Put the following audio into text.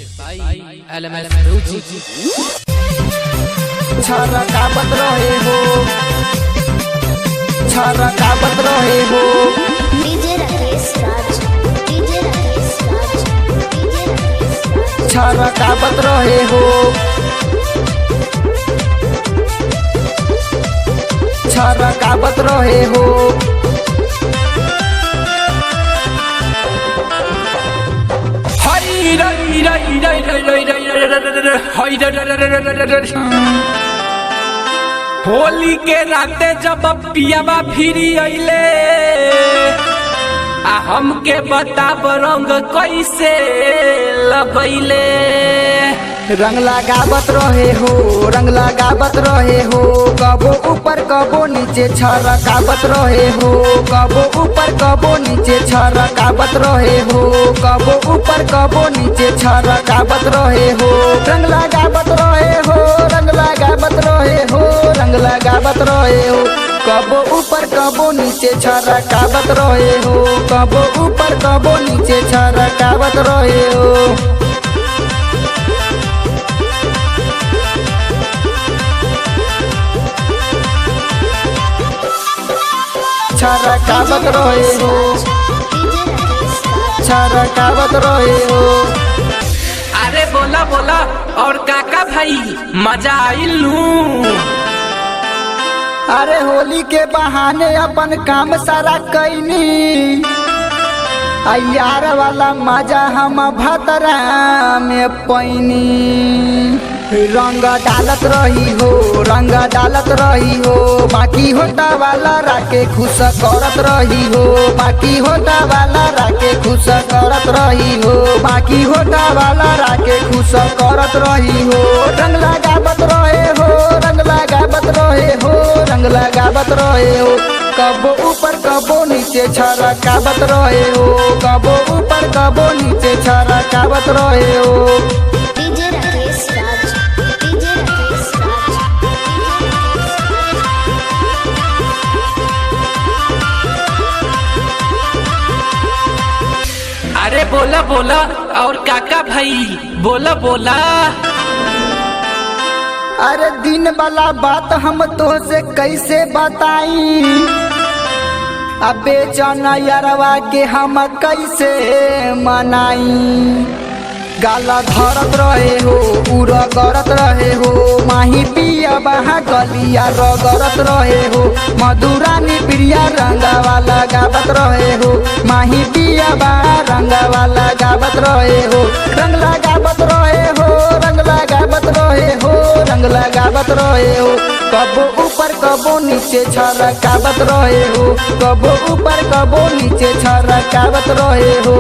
Presented by LMS Music. छरकावत रहे हो, छरकावत रहे हो। DJ Rakesh Raj, DJ Rakesh Raj, DJ Rakesh Raj. छरकावत रहे हो, छरकावत रहे हो। हई रई रई रई रई रई रई रई रई रई हई रई रई रई रई रई रई। होली के राते जब पियावा फिरी अइले आ हमके बताब रंग कैसे लगैले। रंग लगावत रहे हो, रंग लगावत रहे हो। कबो ऊपर कबो नीचे छरकावत रहे हो, कबो ऊपर कबो नीचे छरकावत रहे हो, कबो ऊपर कबो नीचे छरकावत रहे हो। रंग लगावत रहे हो, रंग लगावत रहे हो, रंग लगावत रहे हो। कबो ऊपर कबो नीचे छरकावत रहे हो, कबो ऊपर कबो नीचे छरकावत रहे हो। छरकावत रहे हो, DJ Rakesh Raj, छरकावत रहे हो। अरे बोला बोला और काका भाई मजा आइलू। अरे होली के बहाने अपन काम सारा कैनी, यार वाला मजा हम भतरा में पैनी। रंग डालत रही हो, रंग डालत रही हो। बाकी होता वाला राके खुश करत रही हो, बाकी होता वाला राके खुश करत रही हो, बाकी होता वाला राके खुश करत रही हो। रंग लगावत रहे हो, रंग लगावत रहे हो, रंग लगावत रहे हो। कबो ऊपर कबो नीचे छरकावत रहे हो, कबो ऊपर कबो नीचे छरकावत रहे हो। DJ Rakesh Raj, DJ Rakesh Raj, DJ Rakesh Raj. अरे बोला बोला और काका भाई बोला बोला। अरे दिन वाला बात हम तो से कैसे बताई, अबे जाना यारवा के हम कैसे मनाई। गाला धरत रहे हो, उरा करत रहे हो। माही पिया बहा गलिया रगरत रहे हो, मधुरानी प्रिया रंगावा लगावत रहे हो, माही पिया बहा रंगावा लगावत रहे हो। रंग लगावत रहे हो, रंग लगावत रहे हो, रंग लगावत रहे हो। कबो ऊपर कबो नीचे छरकावत रहे हो, कबो ऊपर कबो नीचे छरकावत रहे हो।